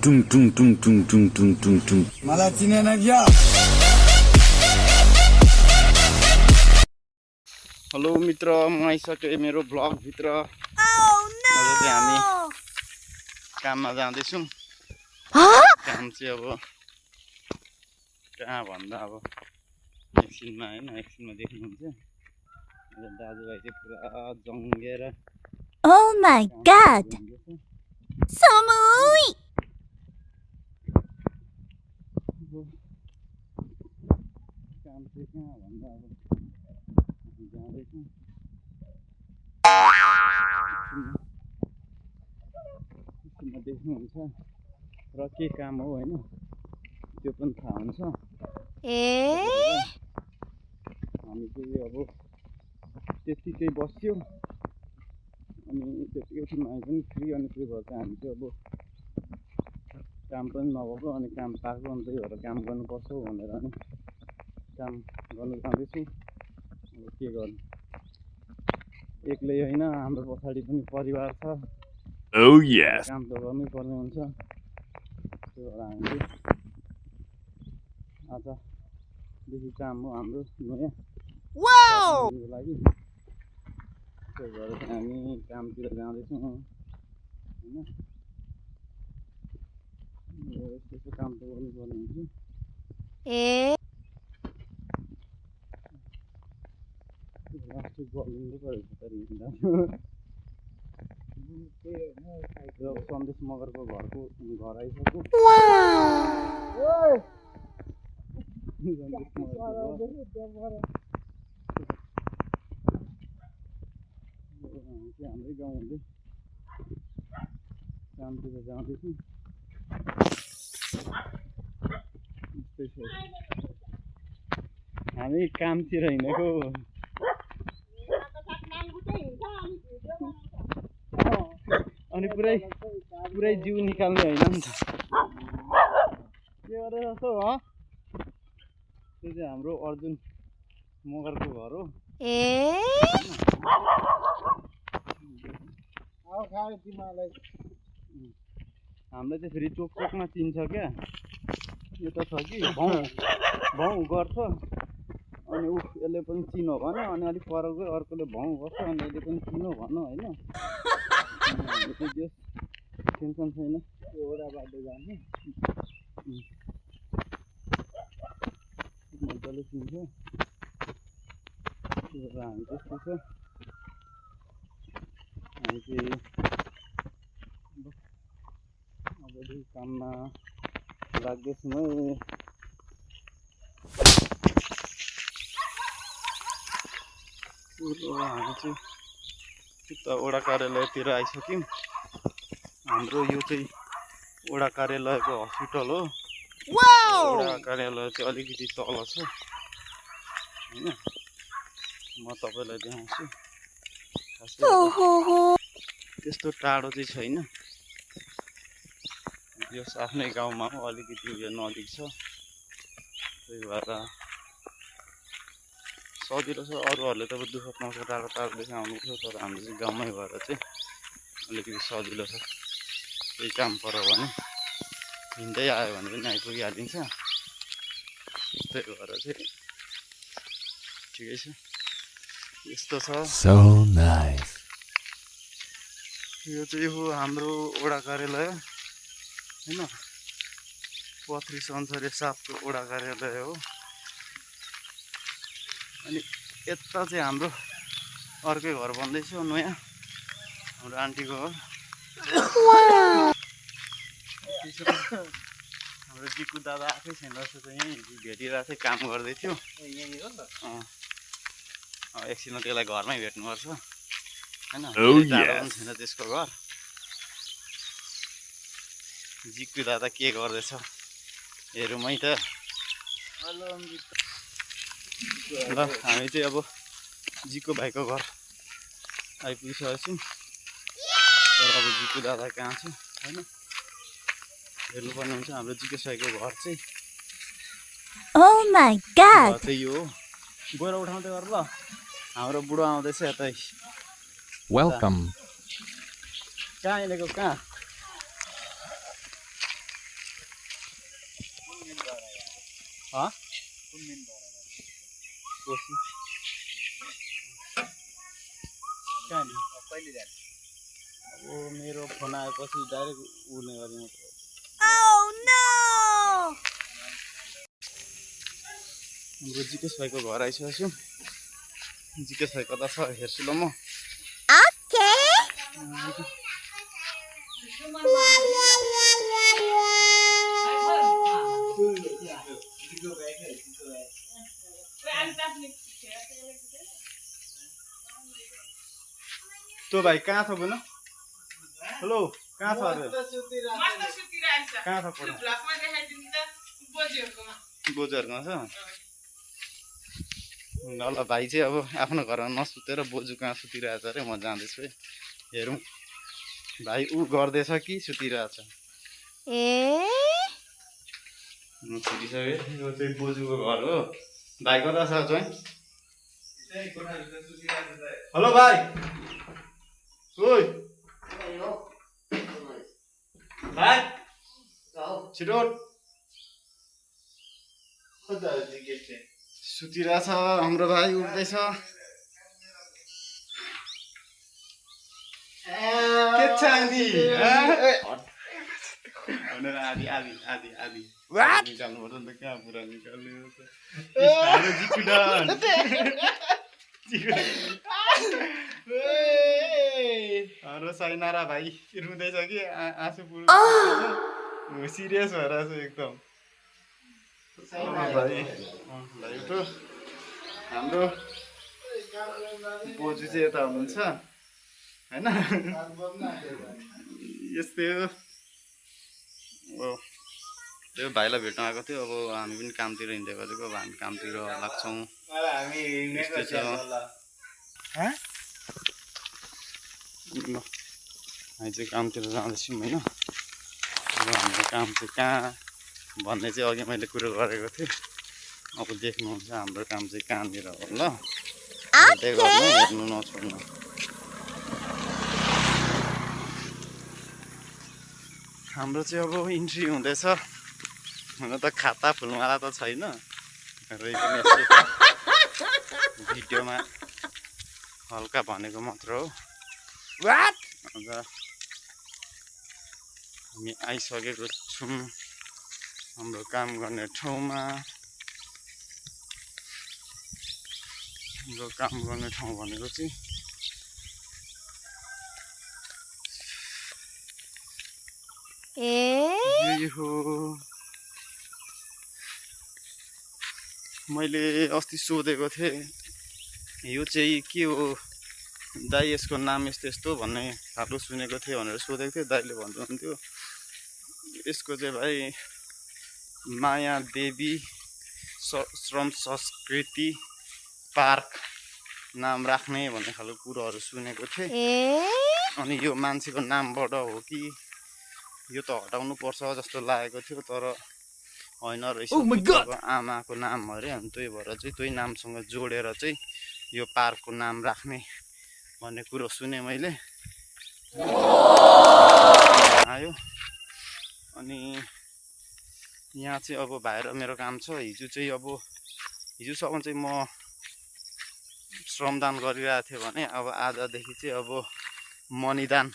Tung tung tung tung tung tung tung tung. मलाई चिनेन क्या? Hello मित्र, म आइसकेँ मेरो भ्लग भित्र। आज चाहिँ हामी काममा जाँदैछौँ। काम चाहिँ अब कहाँ भन्दा अब एकछिनमा हैन, एकछिनमा देख्नुहुन्छ। दाजुभाइ चाहिँ पुरा जङ्गेर Oh my god! Samui! काम चाहिँ कहाँ भन्दा अब हामी जाँदैछौँ। एकछिनमा देख्नुहुन्छ र के काम हो हैन, त्यो पनि थाहा हुन्छ। हामी चाहिँ अब त्यतिकै बस्यो अनि त्यतिकै एकछिनमा हामी पनि फ्री, अनि त्यो भएर चाहिँ हामी चाहिँ अब काम पनि नभएको अनि काम पाएको, अनि त्यही भएर काम गर्नुपर्छ भनेर अनि काम गर्नु जाँदैछु। अब के गर्नु, एक्लै होइन, हाम्रो पछाडि पनि परिवार छ। Oh yes. काम त गर्नै पर्ने हुन्छ। त्यो भएर हामीले आजदेखि काम हो हाम्रो नयाँ लागि। त्यो भएर चाहिँ हामी कामतिर जाँदैछौँ होइन। यस्तो काम त गर्नुपर्ने हुन्छ। लास्ट गलिँदै परेको छ तर हिँड्दा। सन्देश मगरको घर आइसक्यो। हाम्रै गाउँ हुँदै कामतिर जाँदैछौँ। हामी कामतिर हिँडेको अनि पुरै जिउ निकाल्ने होइन नि त, के गरेर जस्तो हो। त्यो चाहिँ हाम्रो अर्जुन मगरको घर हो। हामीलाई चाहिँ फेरि चोक चोकमा चिन्छ क्या। यो त छ कि भाउ गर्छ अनि यसले पनि चिनो भन्यो, अनि अलिक परको अर्कोले भाउ गर्छ अनि यसले पनि चिनो भन्यो होइन। हाम्रो चाहिँ त्यो टेन्सन छैन, त्यो वडा बाटो जाने मजाले चिन्छ। त्यो भएर हामी त्यस्तो छ। हामी चाहिँ अबदेखि काममा लाग्दैछौँ है। हामी चाहिँ उता वडा कार्यालयतिर आइसक्यौँ। हाम्रो यो चाहिँ वडा कार्यालयको हस्पिटल हो। वडा कार्यालय चाहिँ अलिकति तल छ होइन। म तपाईँलाई देखाउँछु। त्यस्तो टाढो चाहिँ छैन, यो आफ्नै गाउँमा हो, अलिकति उयो नजिक छ। त्यही भएर सजिलो छ। अरूहरूले त दुःख पाउँछ टाढो टाढोदेखि आउनुपर्छ, तर हाम्रो चाहिँ गाउँमै भएर चाहिँ अलिकति सजिलो छ। केही काम पऱ्यो भने हिँड्दै आयो भने पनि आइपुगिहालिन्छ। त्यही भएर चाहिँ ठिकै छ। यस्तो छ। So nice. यो चाहिँ हो हाम्रो वडा कार्यालय होइन। पत्री सन्सरे सापको वडा कार्यालय हो। अनि यता चाहिँ हाम्रो अर्कै घर बन्दैछ नयाँ, हाम्रो आन्टीको घर। हाम्रो जिकु दादा आफै छैन जस्तो चाहिँ यहीँ भेटिरहेको थियो, काम गर्दै थियो। एकछिनमा त्यसलाई घरमै भेट्नुपर्छ होइन। टाढो पनि छैन त्यसको घर। जिकु दादा के गर्दैछ हेरौँ है त। ल हामी चाहिँ अब जिको भाइको घर आइपुगिसकेको छौँ। तर अब जिकु दादा कहाँ छ होइन, हेर्नुपर्ने हुन्छ। हाम्रो जिको साईको घर चाहिँ Oh my god! चाहिँ यो हो। गएर उठाउँदै गर ल, हाम्रो बुढो आउँदैछ यतै। Welcome. कहाँ हिँडेको, कहाँ कोसी कहाँ नि? अब मेरो फोन आएपछि डाइरेक्ट उड्ने गरी मात्र Oh no! हाम्रो जिकेश भाइको घर आइसकेको छु जिकेश भाइ कता छ हेर्छु ल म Okay. त्यो भाइ कहाँ छ भन हेलो कहाँ छ अरे कहाँ छ पढ बोजूहरूकोमा छ ल ल भाइ चाहिँ अब आफ्नो घरमा नसुतेर बोजू कहाँ सुतिरहेछ अरे म जाँदैछु है हेरौँ भाइ ऊ गर्दैछ कि सुतिरहेछ छुटिसक्यो यो चाहिँ बोजूको घर हो भाइ कता छ चाहिँ हेलो भाइ ओइ भाइ छिटो सुतिरहेछ हाम्रो भाइ उठ्दैछ के छ नि आदि आदि आदि आदि निकाल्नु पर्छ नि त कहाँ पुरा निकाल्ने हाम्रो साइनारा भाइ रुँदैछ कि आँसु पुरो सिरियस भएर छ एकदम भाइ उठो हाम्रो बोजू चाहिँ यता हुनुहुन्छ होइन यस्तै हो अब त्यो भाइलाई भेट्न आएको थियो अब हामी पनि कामतिर हिँड्दै गरेको अब हामी कामतिर लाग्छौँ यस्तै छ हामी चाहिँ कामतिर जाँदैछौँ होइन अब हाम्रो काम चाहिँ कहाँ भन्ने चाहिँ अघि मैले कुरो गरेको थिएँ अब देख्नुहुन्छ हाम्रो काम चाहिँ कहाँनिर हो ल हेर्दै गर्नु हेर्नु नछोड्नु हाम्रो चाहिँ अब इन्ट्री हुँदैछ हुन त खाता फुल्नुवाला त छैन र पनि भिडियोमा हल्का भनेको मात्र हो अन्त हामी आइसकेको छौँ हाम्रो काम गर्ने ठाउँमा हाम्रो काम गर्ने ठाउँ भनेको चाहिँ यही हो मैले अस्ति सोधेको थिएँ यो चाहिँ के हो दाइ यसको नाम यस्तो यस्तो भन्ने खालको सुनेको थिएँ भनेर सोधेको थिएँ दाइले भन्नुहुन्थ्यो यसको चाहिँ भाइ माया देवी श्रम संस्कृति पार्क नाम राख्ने भन्ने खालको कुरोहरू सुनेको थिएँ अनि यो मान्छेको नामबाट हो कि यो त हटाउनु पर्छ जस्तो लागेको थियो तर होइन रहेछ आमाको नाम अरे अनि त्यही भएर चाहिँ त्यही नामसँग जोडेर चाहिँ यो पार्कको नाम राख्ने भन्ने कुरो सुने मैले आयो अनि यहाँ चाहिँ अब भाइर मेरो काम छ हिजो चाहिँ अब हिजोसम्म चाहिँ म श्रमदान गरिरहेको थिएँ भने अब आजदेखि चाहिँ अब मनीदान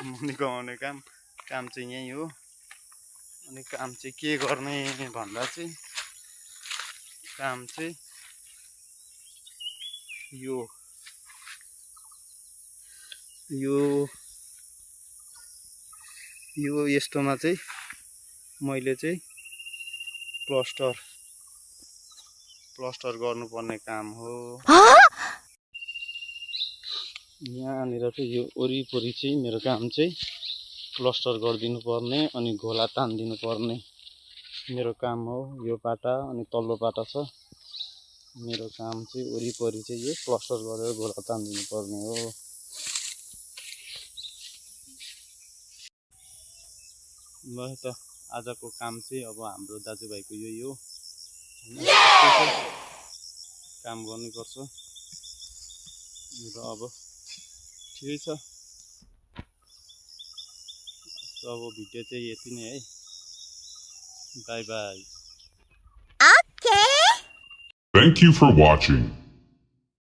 मनी कमाउने काम चाहिँ यही हो अनि काम चाहिँ के गर्ने भन्दा चाहिँ काम चाहिँ यो यस्तोमा चाहिँ मैले चाहिँ प्लास्टर गर्नुपर्ने काम हो यहाँनिर चाहिँ यो वरिपरि चाहिँ मेरो काम चाहिँ प्लास्टर गरिदिनु पर्ने अनि घोला तानिदिनु पर्ने मेरो काम हो यो पाटा अनि तल्लो पाटा छ मेरो काम चाहिँ वरिपरि चाहिँ यो प्लास्टर गरेर घोला तानिदिनु पर्ने हो ल त आजको काम चाहिँ अब हाम्रो दाजुभाइको यही हो काम गर्नुपर्छ र अब ठिकै छ अब भिडियो चाहिँ यति नै है by by Thank you for watching.